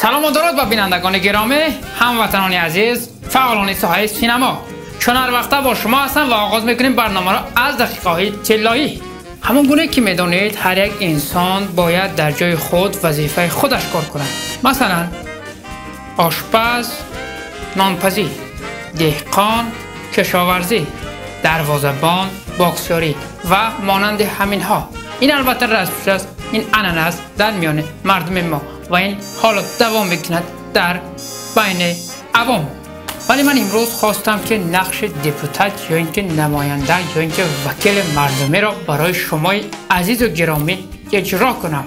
Салом ва дуруд ба бинандагони гиромӣ, ҳамватанони азиз, фаъолони соҳаи синема. Чун ҳар вақта бо шумо ҳастам ва оғоз мекунем барномаро аз дақиқаҳои тиллоӣ. Ҳамон гуна ки медонед, ҳар як инсон бояд дар ҷои худ вазифаи худаш кор кунад. Масалан, ошпаз, нонпазӣ, деҳқон, кишоварзӣ, дарвозабон, боксёрӣ ва монанди ҳаминҳо. Ин албатта расм аст, ин анъана аст дар миёни мардуми мо ва ин ҳоло давом мекунад дар байни авом. Вале ман имрӯз хостам ки нақши депутат ё ин ки намоянда ё ин ки вакили мардумиро барои шумои азизу гиромӣ иҷро кунам.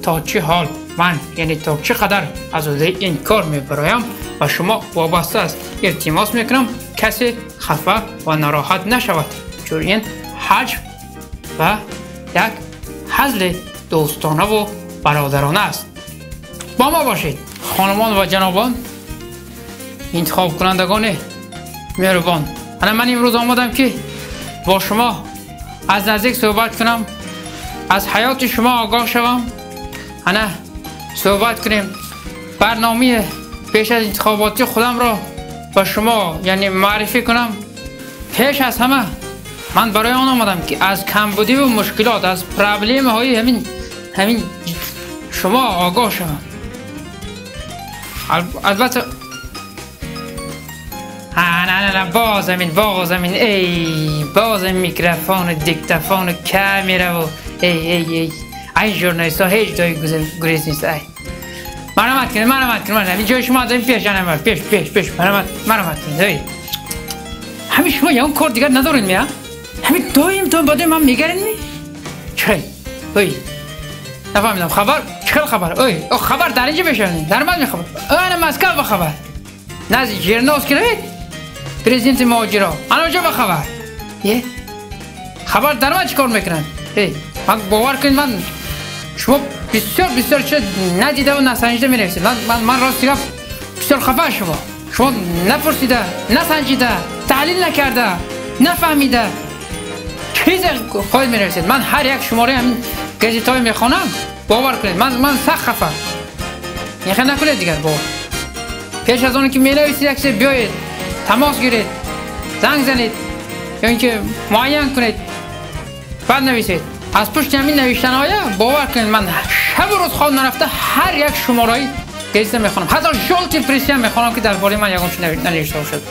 То чӣ ҳол ман, яъне то чӣ қадар аз уҳдаи ин кор мебароям ва шумо вобаста аст. Илтимос мекунам касе хафа ва нороҳат нашавад, чун ин ҳаҷв ва як ҳазли дӯстонаву бародарона аст. Бо мо бошед, хонумон ва ҷанобон, интихобкунандагони меҳрубон. Ана ман имрӯз омадам ки бо шумо аз наздик суҳбат кунам, аз ҳаёти шумо огоҳ шавам. Ана суҳбат кунем, барномаи пеш аз интихоботи худамро ба шумо яъне муаррифӣ кунам. Пеш аз ҳама ман барои он омадам ки аз камбудиву мушкилот, аз проблемаҳои ҳамин шумо огоҳ шавам. Албатта на боз ҳамин эй, боз ҳамин микрофону диктофону камераву эй эй эй, ай журналистҳо ҳеҷ ҷои гурез нест. Ай марҳамат кунед, марҳамат кунед, ҳамин ҷои шумо аз ин пеш, ана пеш пеш пеш, марҳамат, марҳамат кунед. Эй, ҳамин шумо ягон кор дигар надоред ми? Ҳамин доим доим ба доим ман мегаред ми? Чӣ? Ой, нафаҳмидам, хабар чӣ хел хабар? Ой, хабар дар инҷа мешавад, дар ман мехабар. Ана Москва ба хабар, назди Жириновский равед, президенти муҳоҷиро, ана онҷо ба хабар. Е, хабар дар ман чӣ кор мекунанд? Эй, ман бовар кунед, ман шумо бисёр бисёр чиз надидаву насанҷида менависед. Ман рости гап бисёр хафа аз шумо. Шумо напурсида, насанҷида, таҳлил накарда, нафаҳмида чизе хоҳед менависед. Ман ҳар як шумораи ҳамин газетаҳое мехонам, бовар кунед, ман сахт хафа. Ин накунед дигар бовар. Пеш аз оне ки менависед як чизе биёед, тамос гиред, занг занед ё ин ки муайян кунед, баъд нависед. Аз пушти ҳамин навиштанҳоя бовар кунед, ман шабу рӯз хоб нарафта ҳар як шумораи газета мехонам, ҳатто жёлтый прессиам мехонам ки дар бораи ман ягон чиз нанавишта бошад.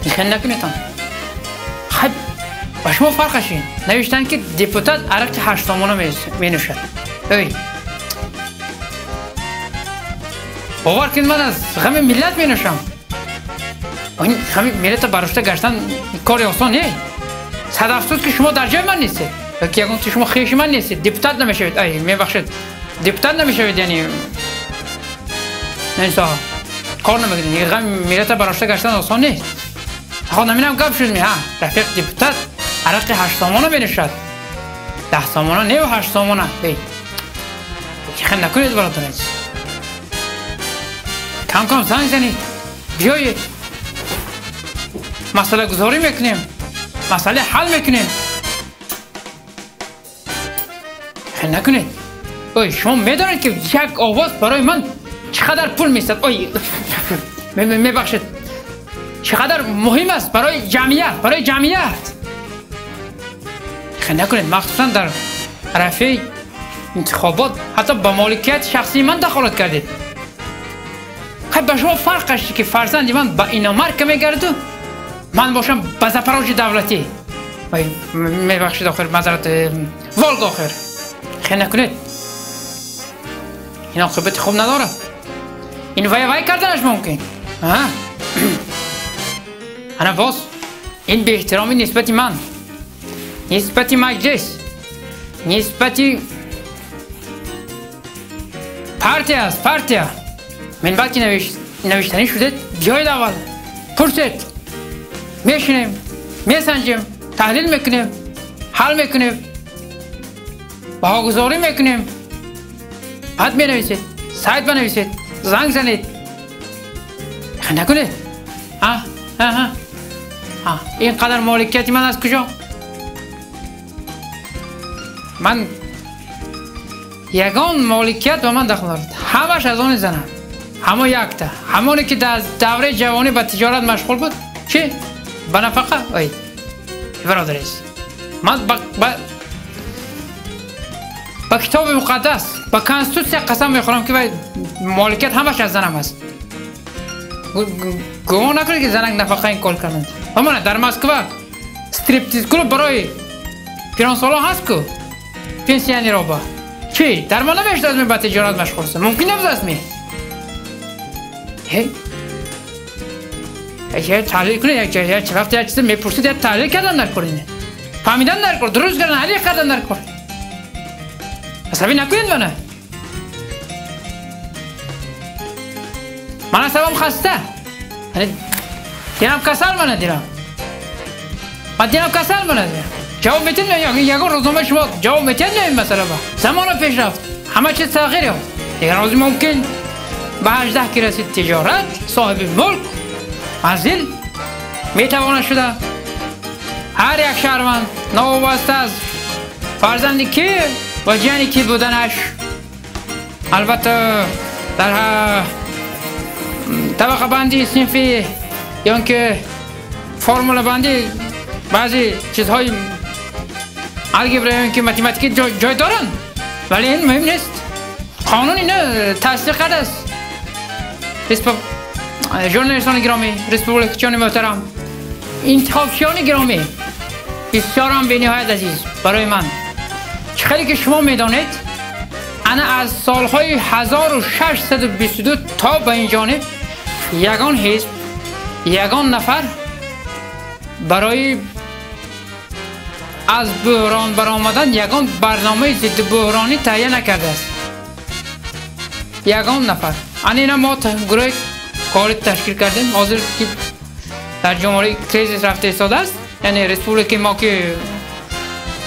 Ин хел накунедтон. Хай, ба шумо фарқаш ин навиштанд ки депутат арақи 8 сомона менӯшад. Эй, бовар кунед, ман аз ғами миллат менӯшам. Ин ғами миллата барошта гаштан кори осон не. Сад афсӯс ки шумо дар ҷои ман нестед, ки ягон шумо хеши ман нестед, депутат намешавед. Ай, мебахшед, депутат намешавед, яъне ин соҳа кор намекунед. Ғами миллата барошта гаштан осон нест. Хо наминам гап шуд ми, ҳа рафиқ депутат арақи 8 сомона менӯшад, 10 сомона не, 8 сомона. Эй, хел накунед бародари азиз, кам кам занг занед, биёед, масъалагузорӣ мекунем, масъала ҳал мекунем. Хел накунед. Ой, шумо медонед ки як овоз барои ман чӣ қадар пул месад? Ой, мебахшед, чӣ қадар муҳим аст барои ҷамъият, барои ҷамъият. Хел накунед, махсусан дар арафаи интихобот ҳатто ба моликияти шахсии ман дахолат кардед. Хай, ба шумо фарқ аст ки фарзанди ман ба иномарка мегарду, ман бошам ба Запорожи давлатӣ. Мебахшед, охир мазарат, Волга охир. Хел накунед, ин оқибати хуб надорад. Ин вай вай карданаш мумкин. Ана боз ин беэҳтиромӣ нисбати ман, нисбати маҷлис, нисбати партия аст, партия. Мин баъд ки навиштанӣ шудед, биёед аввал пурсед, мешинем, месанҷем, таҳлил мекунем, ҳал мекунем, баҳогузорӣ мекунем. Баъд менависед, сайт банависед, занг занед. Хел накунед. Ин қадар моликияти ман аз куҷо? Ман ягон моликият ба ман дахл надорад, ҳамаш аз они занам. Ҳамон якта, ҳамоне ки дар давраи ҷавонӣ ба тиҷорат машғул буд, чӣ? Ба нафақа? Ой, бародар азиз, ман ба китоби муқаддас, ба конститутсия қасам мехӯрам, ки моликият ҳамаш аз занам аст. Гумон накунед, ки занак нафақа ин кор карданд. Ҳамона дар Москва стриптиз клуб барои пиронсолон ҳаст ку, пенсионеро ба чӣ дармон намешудааст, ба тиҷорат машғул шуда мумкин набудааст ми? Таҳлил кунед, вақте як чиз мепурсид, як таҳлил кардан дар кор, ине фаҳмидан дар кор, дуруст кардан, ҳалил кардан дар кор. Асабӣ накунед мана. Ман асабам хаста, дилам касал, мана дилам, ман дилам касал, мана ҷавоб метиҳед, ягон рӯзномаи шумо ҷавоб метиҳед ин масъала ба? Замона пеш рафт, ҳама чиз тағйир ёфт. Дигар ҳозир мумкин ба 18 ки расид, тиҷорат, соҳиби мулк, манзил метавонад шуда. Ҳар як шаҳрванд, новобаста аз фарзанди ки ва ҷияни ки буданаш, албатта дар табақабандии синфӣ ё ин ки формулабандӣ баъзе чизҳои алгебра ё ин ки математикӣ ҷой доранд, вале ин муҳим нест. Қонун ина тасдиқ кардааст. Журналистони гиромӣ, республикачиёни муҳтарам, интихобчиёни гиромӣ, бисёрам бениҳоят азиз барои ман. Чӣ хеле ки шумо медонед, ана аз солҳои 1622 то ба ин ҷониб ягон ҳизб, ягон нафар барои аз буҳрон баромадан ягон барномаи зидди буҳронӣ таҳия накардааст. Ягон нафар. Ана ина мо гурӯҳи корӣ ташкил кардем. Ҳозир ки дар ҷумҳурӣ кризис рафта истодааст, яъне республикаи мо ки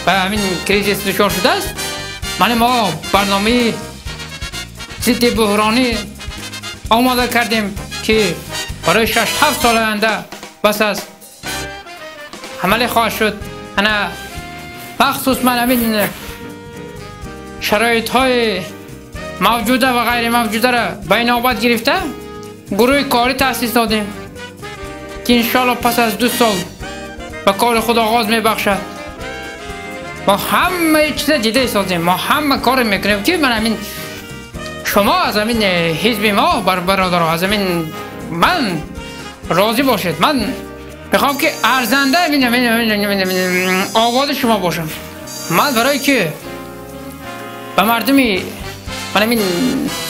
ба ҳамин кризис дучор шудааст, мана мо барномаи зидди буҳронӣ омода кардем, ки барои 6-7 сол оянда бас аст, амалӣ хоҳад шуд. Ана махсус ман ҳамин шароитҳои мавҷуда ва ғайримавҷударо ба инобат гирифта гурӯҳи корӣ таъсис додем, ки иншоалло пас аз 2 сол ба кори худ оғоз мебахшад. Мо ҳамаи чиза дида истодем, мо ҳама коре мекунем, ки ман ҳамин шумо аз ҳамин ҳизби мо, бародаро, аз ҳамин ман розӣ бошед. Ман мехоҳам, ки арзанда овози шумо бошам. Ман барое ки ба мардуми ман ҳамин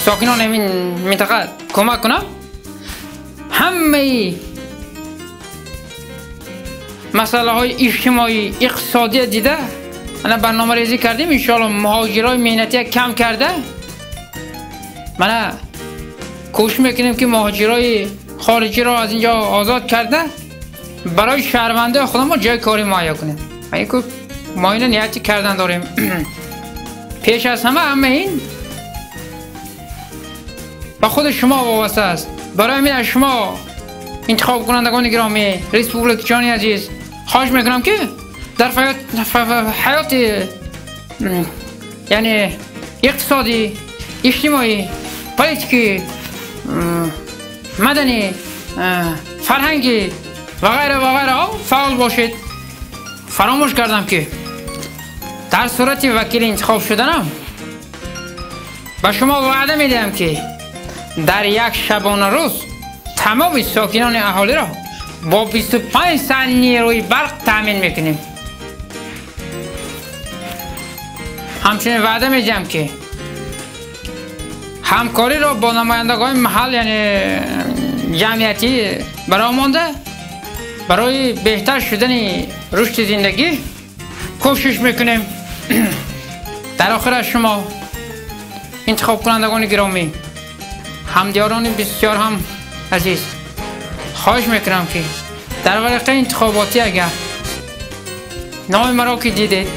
сокинони ҳамин минтақа кӯмак кунам, ҳамаи масъалаҳои иҷтимоӣ, иқтисодия дида ана барномарезӣ кардем. Иншоалло муҳоҷирои меҳнатия кам карда, мана кӯшиш мекунем, ки муҳоҷирои хориҷиро аз инҷо озод карда, барои шаҳрвандои худамон ҷои корӣ муҳайё кунем. Мо ина нияти кардан дорем. Пеш аз ҳама ин ба худи шумо вобаста аст. Барои ҳамин аз шумо, интихобкунандагони гиромӣ, республикачиёни азиз, хоҳиш мекунам, ки дар ҳаёти яъне иқтисодӣ, иҷтимоӣ, политикӣ, маданӣ, фарҳангӣ ва ғайра ва ғайраҳо фаъол бошед. Фаромӯш кардам, ки дар сурати вакили интихоб шуданам ба шумо ваъда медиҳам, ки дар як шабона рӯз тамоми сокинони аҳолиро бо 25 саат нерӯи барқ таъмин мекунем. Ҳамчунин ваъда медиҳам, ки ҳамкориро бо намояндагони маҳал, яъне ҷамъиятӣ бароҳ монда, барои беҳтар шудани рушди зиндагӣ кӯшиш мекунем. Дар охир аз шумо, интихобкунандагони гиромӣ, ҳамдиёрони бисёр ҳам азиз, хоҳиш мекунам, ки дар варақаи интихоботӣ агар номи маро ки дидед,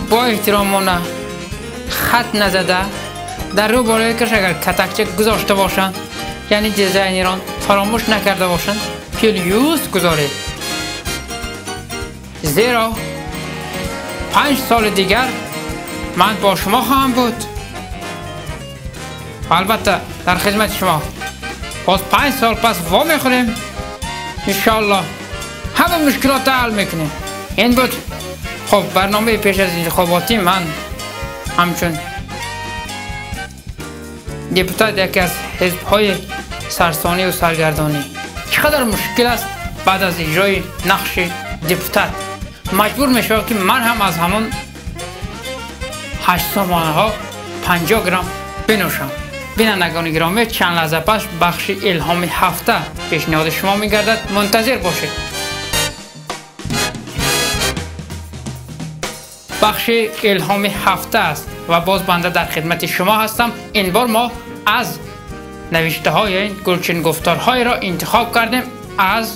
бо эҳтиромона хат назада, дар рӯ болои каш агар катакча гузошта бошанд, яъне дизайнерон фаромӯш накарда бошанд, плюс гузоред. Зеро 5 соли дигар ман бо шумо хоҳам буд. Албатта дар хидмати шумо. Боз 5 сол пас ва мехӯрем. Иншоаллоҳ ҳама мушкилотро ҳал мекунем. Ин буд хуб барномаи пеш аз интихоботӣ. Ман ҳамчун депутат яке аз ҳизбҳои сарсонӣ ва саргардонӣ, чӣ қадар мушкил аст баъд аз иҷрои нақши депутат маҷбур мешавад ки ман ҳам аз ҳамон 8 сомонаҳо 50 грамм бинӯшам. Бинандагони гиромӣ, чанд лаҳза пас бахши илҳоми ҳафта пешниҳоди шумо мегардад. Мунтазир бошед. Бахши илҳоми ҳафта аст ва боз банда дар хидмати шумо ҳастам. Ин бор мо аз навиштаҳои гулчин гуфторҳоеро интихоб кардем аз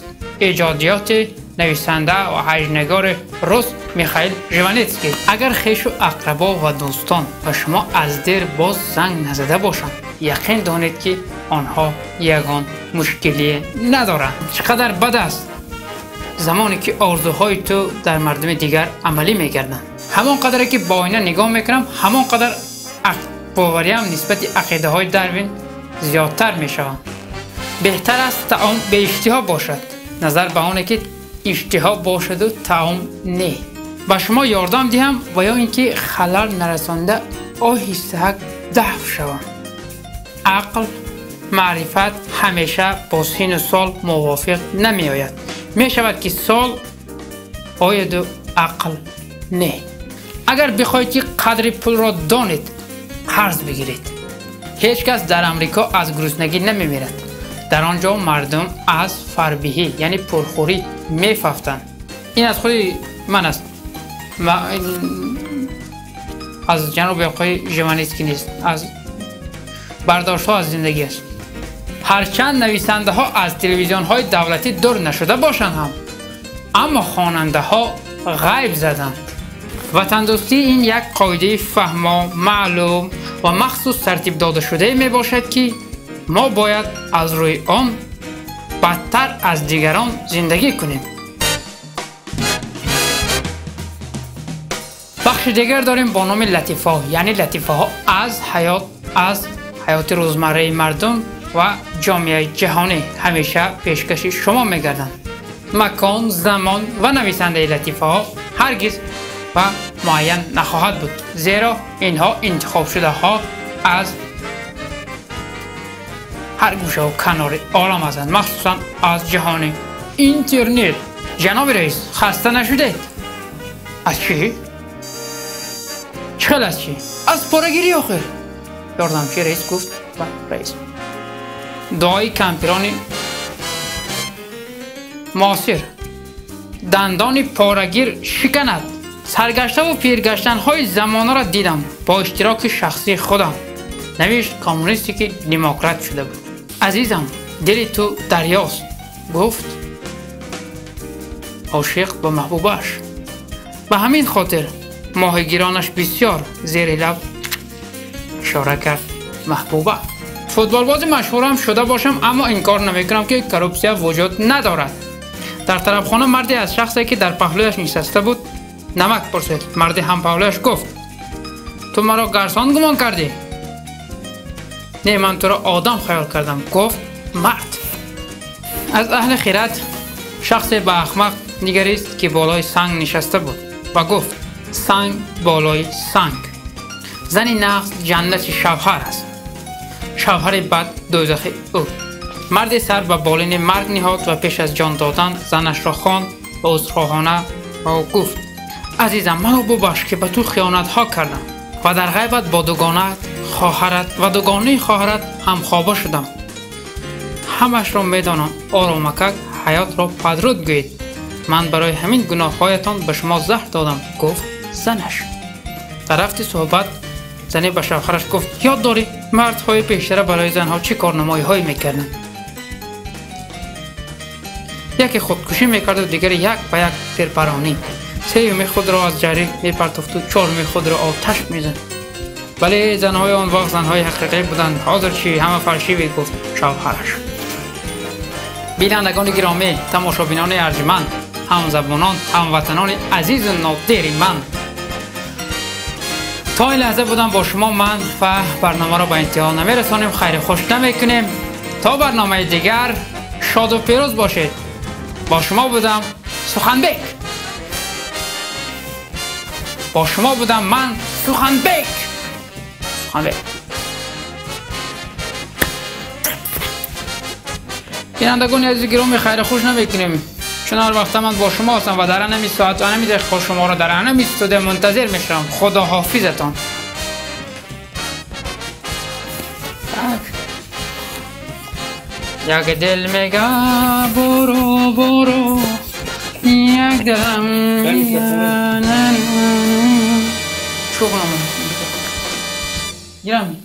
эҷодиёти нависанда ва ҳаҷнигори рус Михаил Жванецкий. Агар хешу ақрабо ва дӯстон ба шумо аз дер боз занг назада бошанд, яқин донед ки онҳо ягон мушкилие надоранд. Чӣ қадар бад аст замоне ки орзуҳои ту дар мардуми дигар амалӣ мегарданд. Ҳамон қадаре ки ба оина нигоҳ мекунам, ҳамон қадар бовариам нисбати ақидаҳои Дарвин зиёдтар мешаванд. Беҳтар аст таом беиштиҳо бошад, назар ба оне ки иштиҳо бошаду таом не. Ба шумо ёрдам диҳам ва ё ин ки халал нарасонда оҳистаҳак даф шавам. Ақл, маърифат ҳамеша бо сину сол мувофиқ намеояд. Мешавад ки сол ояду ақл не. Агар бихоҳед ки қадри пулро донед, қарз бигиред. Ҳеҷ кас дар Амрико аз гуруснагӣ намемирад. Дар он ҷо мардум аз фарбиҳӣ, яъне пурхӯрӣ мефафтанд. Ин аз худи ман аст, аз ҷаноби оқои Жванецкий нест, аз бардоштҳо аз зиндагӣ аст. Ҳарчанд нависандаҳо аз телевизионҳои давлатӣ дур нашуда бошанд ҳам, аммо хонандаҳо ғайб заданд. Ватандӯстӣ ин як қоидаи фаҳмо, маълум ва махсус тартиб додашудае мебошад ки мо бояд аз рӯи он бадтар аз дигарон зиндагӣ кунем. Бахши дигар дорем бо номи латифаҳо, яъне латифаҳо аз ҳаёт, аз ҳаёти рӯзмарраи мардум ва ҷомеаи ҷаҳонӣ ҳамеша пешкаши шумо мегарданд. Макон, замон ва нависандаи латифаҳо ҳаргиз ва муайян нахоҳад буд, зеро инҳо интихобшудаҳо аз ҳар гӯшаву канори олам ҳастанд, махсусан аз ҷаҳони интернет. Ҷаноби раис, хаста нашудед? Аз чӣ? Чӣ хел аз чӣ? Аз порагирӣ охир. Ёрдамчи раис гуфт ба раис. Дуои кампирони муосир: дандони порагир шиканад. Саргаштаву пиргаштанҳои замонаро дидам бо иштироки шахсии худам, навишт коммунисте ки демократ шуда буд. Азизам, дили ту дарёст, гуфт ошиқ ба маҳбубааш. Ба ҳамин хотир моҳигиронаш бисёр зери лаб ишора кард маҳбуба. Футболбози машҳурам шуда бошам, аммо инкор намекунам ки коррупсия вуҷуд надорад. Дар тарабхона марде аз шахсе ки дар паҳлӯяш нишаста буд намак пурсид. Марди ҳампаҳлӯяш гуфт: ту маро гарсон гумон кардӣ? Не, ман туро одам хаёл кардам, гуфт мард. Аз аҳли хират шахсе ба ахмақ нигарист ки болои санг нишаста буд ва гуфт: санг болои санг. Зани нағз ҷаннати шавҳар аст, шавҳари бад дӯзахи ӯ. Марде сар ба болини марг ниҳод ва пеш аз ҷон додан занашро хонд ва узрхоҳона ба ӯ гуфт: азизам, маро бубахш ки ба ту хиёнатҳо кардам ва дар ғайбат бо дугонаат, хоҳарат ва дугонаи хоҳарат ҳамхоба шудам. Ҳамашро медонам. Оромакак ҳаётро падруд гӯед. Ман барои ҳамин гуноҳҳоятон ба шумо заҳр додам, гуфт занаш. Дар рафти суҳбат зане ба шавҳараш гуфт: ёд дорӣ мардҳои пештара барои занҳо чӣ корнамоиҳое мекарданд? Яке худкушӣ мекарду дигаре як ба як тирпаронӣ, сеюми худро аз ҷарӣ мепартофту чорми худро оташ мезад. Вале занҳои он вақт занҳои ҳақиқӣ буданд, ҳозир чӣ ҳама фалшивӣ, гуфт шавҳараш. Бинандагони гиромӣ, тамошобинони арҷманд, ҳамзабонон, ҳамватанони азизу нодири ман, تا این لحظه بودم با شما من و برنامه را به انتها نمیرسانیم، خیر خوش نمیکنیم. تا برنامه دیگر شاد و پیروز باشید. با شما بودم سخنبک. با شما بودم من سخنبک. سخنبک. بینندگان عزیز گرامی، خیر خوش نمیکنیم، چون هر وقت من با شما هستم و در همین ساعت و همین دقیقه شما را در همین استودیو منتظر میشم. خدا حافظتان. یک دل میگه برو برو، یک دلم میگه نه نه. چو کنم؟ گیرم.